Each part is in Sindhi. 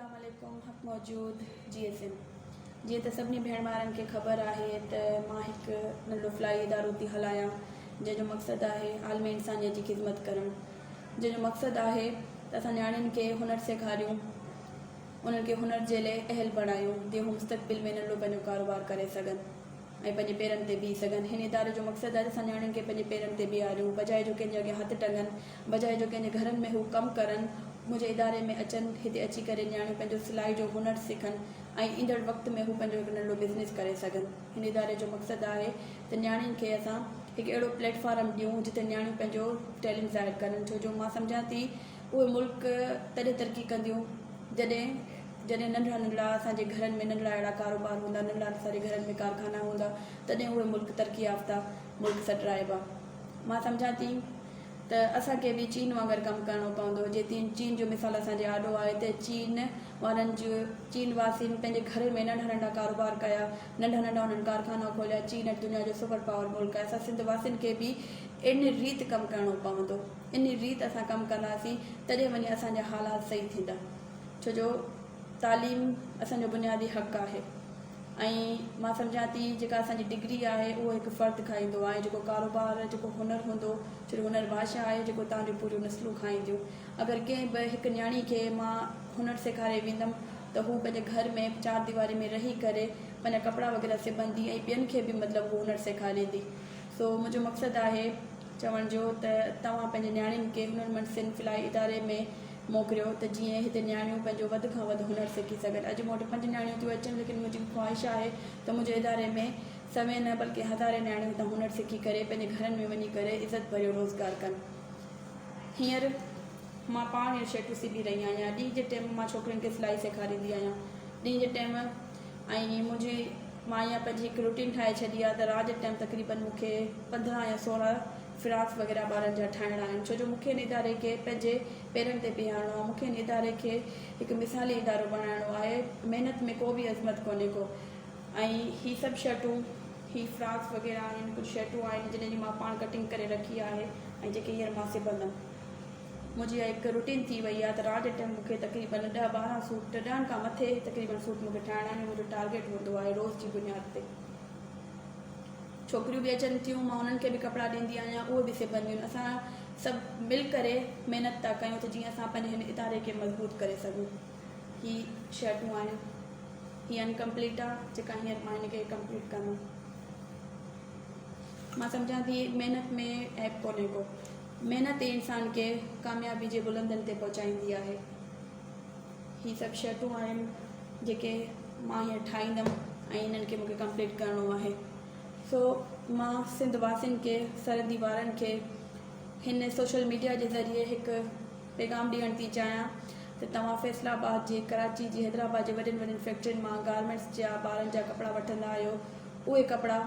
السلام عليڪم حق موجود جي ايس ايم جيئن ته سڀني ڀيڻ ڀائرن کي خبر آهي ته مان هڪ ننڍڙو فلاحي ادارو ٿي هلايان جنهن جو مقصد آهي عالمي انسانيت جي خدمت ڪرڻ جنهن جو مقصد آهي ته اسان نياڻين کي هنر سيکاريون انهن کي هنر جي لئه اهل بڻايون جيئن هو مستقبل ۾ ننڍڙو پنهنجو ڪاروبار ڪري سگهن ۽ پنهنجي پيرن تي بيهي سگهن. هن اداري جو مقصد آهي ته اسان نياڻين کي پنهنجي پيرن تي بيهاريون، بجاء جو ڪنهن جي اڳيان هٿ ٽنگن، بجاء جو ڪنهن جي گهرن ۾ هو ڪم ڪرن، منهنجي اداري ۾ اچن، هتي اچي ڪري نياڻيون پنهنجو سلائي جو هنر سکن ۽ ايندڙ وقت ۾ هو پنهنجو هڪ ننڍڙو بزنس ڪري سگهن. هن اداري جو مقصد آهي ته نياڻين کي اسان هڪ اهڙو پليٽ فارم ڏيون جتي نياڻيون پنهنجو ٽيلنٽ ظاهر ڪرن ڇو جو مان سمجهان ٿي اهي ملڪ تڏهن ترقي ڪنديون جڏهن جڏهن ننڍڙا ننڍڙا اسان جي گهرن ۾ ننڍڙا اهڙا ڪاروبار هوندا ننڍڙا اسان جي گهرن ۾ ڪارخانا هوندا تڏهن اهي ملڪ ترقي يافته ملڪ سڏرائبا. مان سمجهان ٿي ته اسان کي به چين وانگر ڪم ڪرڻو پوندو جي چين جو مثال اسان جي آڏو آهي ته چين وارن جو چين واسين پنهنجي گهرن ۾ ننڍا ننڍا ڪاروبار ڪيا ننڍا ننڍا انهن ڪارخانا کوليا چين اڄ دنيا جو سپر پاور ملڪ آهي اسان سنڌ واسين کي به ان ريت ڪم ڪرڻو پوندو. انهي ريت اسان ڪم ڪنداسين تڏهن وڃي اسان جا حالات صحيح ٿيندا ڇو جو تعليم اسان جو بنيادي حق آهي ۽ مان سمجهان ٿي جيڪا اسان جي ڊگري آهي اهو هڪ فرد کائيندو آهي جيڪو ڪاروبار جيڪو هنر هوندو ڇو جو هنر بادشاهه آهي جيڪو تان جون پوريون نسلون کائينديون اگر ڪنهن به هڪ نياڻي کي مان هنر سيکاري ويندم ته هو پنهنجي گهر ۾ چار ديواري ۾ رهي ڪري پنهنجا ڪپڙا وغيره سبندي ۽ ٻين کي به مطلب هو هنر سيکاريندي سو منهنجو مقصد آهي چوڻ جو ته توهان پنهنجي نياڻين کي هنرمند صنف فلاحي اداري ۾ موڪليو ته جيئن هتي نياڻيون پنهنجو وڌ کان وڌ هنر سکي سگهن. اڄ مون وٽ پنج نياڻيون ٿيون اچن ليڪن منهنجي خواهش آهي ته منهنجي اداري ۾ سوين نه بلڪه هزارين نياڻيون هتان هنر سکي ڪري پنهنجي گهرن ۾ وڃي ڪري عزت ڀريو روزگار ڪن. هينئر مان پاڻ هينئر شرٽون سبي رهي آهيان. ڏينهن جي ٽيم مان ڇوڪرين کي سلائي سيکاريندي آهيان. ڏينهن جي ٽيم ۽ منهنجي مان اها پنهنجي هڪ روٽين ٺاهي ڇڏي آهي ته رات جي ٽائيم تقريبن مون کي 15 يا 16 فراڪس وغيره ٻارن جا ٺاهڻا آهن ڇو جو مون کي ان اداري کي پنهنجي پيرن تي بيهارڻو آهي مون کي ان اداري کي هڪ مثالي ادارو بڻائڻو آهي محنت ۾ ڪو به عظمت ڪونهي ڪو ۽ هي سڀ شرٽون هي فراڪس وغيره آهن ڪجهه شرٽون آهن جنھن جي مان پاڻ ڪٽنگ ڪري رکي آهي ۽ جيڪي هينئر مان سبندم منهنجي اها هڪ روٽين ٿي وئي آهي ته رات جي ٽائيم مون کي تقريبن ڏهه 12 سوٽ ڏهن کان مٿي تقريبن سوٽ مون کي ٺاهڻا آهن منهنجو ٽارگيٽ هوندو آهي روز جي بنياد تي ڇوڪريون به اچن ٿيون مان انهن کي به ڪپڙا ڏيندي آهيان اهي به سبنديون آهن اسان سڀ مل ڪري محنت ٿا ڪيون ته جيئن اسان پنهنجي هن اداري کي مضبوط ڪري سگهون هي شرٽون آهن هي انڪمپليٽ آهي جيڪا هينئر مان هن کي ڪمپليٽ ڪندم مان سمجهان ٿي محنت ۾ عيب ڪونهي ڪو محنت ئي انسان کي ڪاميابي جي بلندين تي پهچائيندي آهي. هي سڀ شرٽون آهن جيڪي مان هينئر ٺاهيندم ۽ انهن کي مون کي ڪمپليٽ ڪرڻو آهي. سو مان سنڌ واسين کي سرندي وارن کي هن سوشل ميڊيا جي ذريعي هڪ پيغام ڏيڻ ٿي چاهيان ته توهان فيصل آباد جي ڪراچي جي حيدرآباد جي وڏين وڏين فيڪٽرين مان گارمينٽس جا ٻارن جا ڪپڙا وٺندا آهيو اهي ڪپڙا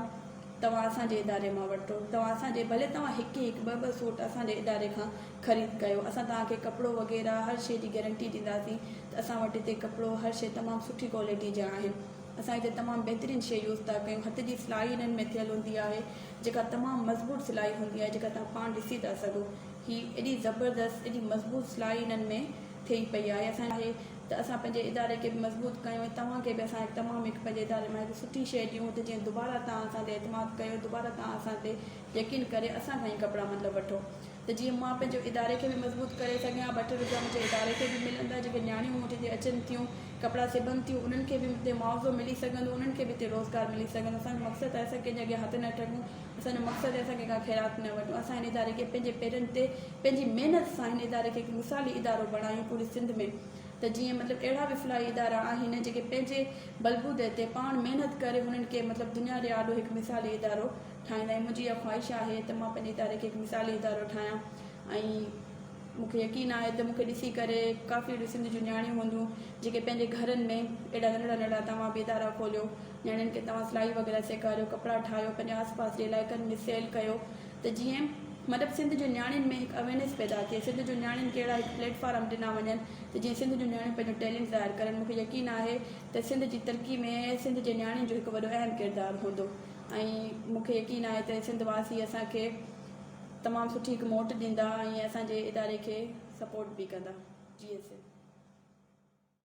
توهان اسان جي اداري مان وٺو، توهان اسان جي ڀلي توهان هڪ هڪ ٻه ٻه سوٽ اسان جي اداري کان خريد ڪيو، اسان توهان کي ڪپڙو وغيره هر شيء جي گيرنٽي ڏينداسين ته اسان وٽ هتي ڪپڙو هر شيء تمام سٺي ڪوالٽي جا آهن، اسان هتي تمام بهترين شيء يوز ٿا ڪيون، هٿ جي سلائي انهن ۾ ٿيل هوندي آهي جيڪا تمام مضبوط سلائي هوندي آهي جيڪا توهان پاڻ ڏسي ٿا سگهو هي ايڏي زبردست ايڏي مضبوط سلائي انهن ۾ ٿئي پئي آهي اسان آهي ته اسان پنهنجي اداري کي به مضبوط ڪيون ۽ توهان کي به اسان هڪ تمام هڪ پنهنجي اداري مان هڪ سٺي شيء ڏيون ته جيئن دوباره توهان اسان تي اعتماد ڪيو دوباره توهان اسان تي يقين ڪري اسان کان ئي ڪپڙا مطلب وٺو ته جيئن مان پنهنجو اداري کي به مضبوط ڪري سگهيان ٻه ٽي روپيا منهنجي اداري کي به ملندا جيڪي نياڻيون مون وٽ هتي اچن ٿيون ڪپڙا سبن ٿيون انهن کي به هتي معاوضو ملي سگهندو انهن کي به هتي روزگار ملي سگهندو اسان جو مقصد آهي اسان ڪنهن جي اڳيان هٿ نه ٽنگون اسان جو مقصد آهي اسان ڪنهن کان خيرات نه وٺون اسان هن اداري کي پنهنجي پيرن تي پنهنجي محنت سان هن اداري کي هڪ مثالي ادارو بڻايون پوري سنڌ ۾ ته جيئن مطلب اهڙا به فلاحي ادارا آهن جيڪي پنهنجي بلبودي تي پاڻ محنت ڪري هنن کي مطلب دنيا جي آڏو هڪ مثالي ادارو ٺاهيندا آهن منهنجي اها خواهش آهي ته مان پنهنجي اداري کي هڪ مثالي ادارو ٺاهيان ۽ مون کي يقين آهي ته مون کي ڏسي ڪري ڪافي اهڙيون سنڌ جون نياڻيون هونديون جيڪي پنهنجي گهرن ۾ اهڙا ننڍڙا ننڍڙا توهان به ادارا کوليو نياڻين کي توهان سلائي وغيره سيکاريو ڪپڙا ٺاهيو پنهنجي آس پاس جي علائقن ۾ سيل ڪيو ته جيئن مطلب سنڌ جي نياڻين ۾ هڪ اويرنيس پيدا ٿئي سنڌ جون نياڻين کي اهڙا هڪ پليٽ فارم ڏنا وڃن ته جيئن سنڌ جون نياڻيون پنهنجو ٽيلنٽ ظاهر ڪرن مون کي يقين آهي ته سنڌ جي ترقي ۾ سنڌ جي نياڻين جو هڪ وڏو اهم ڪردار هوندو ۽ مون کي يقين آهي ته سنڌ واسي اسان کي تمام سٺي هڪ موٽ ڏيندا ۽ اسان جي اداري کي سپورٽ به ڪندا. جيئي سنڌ.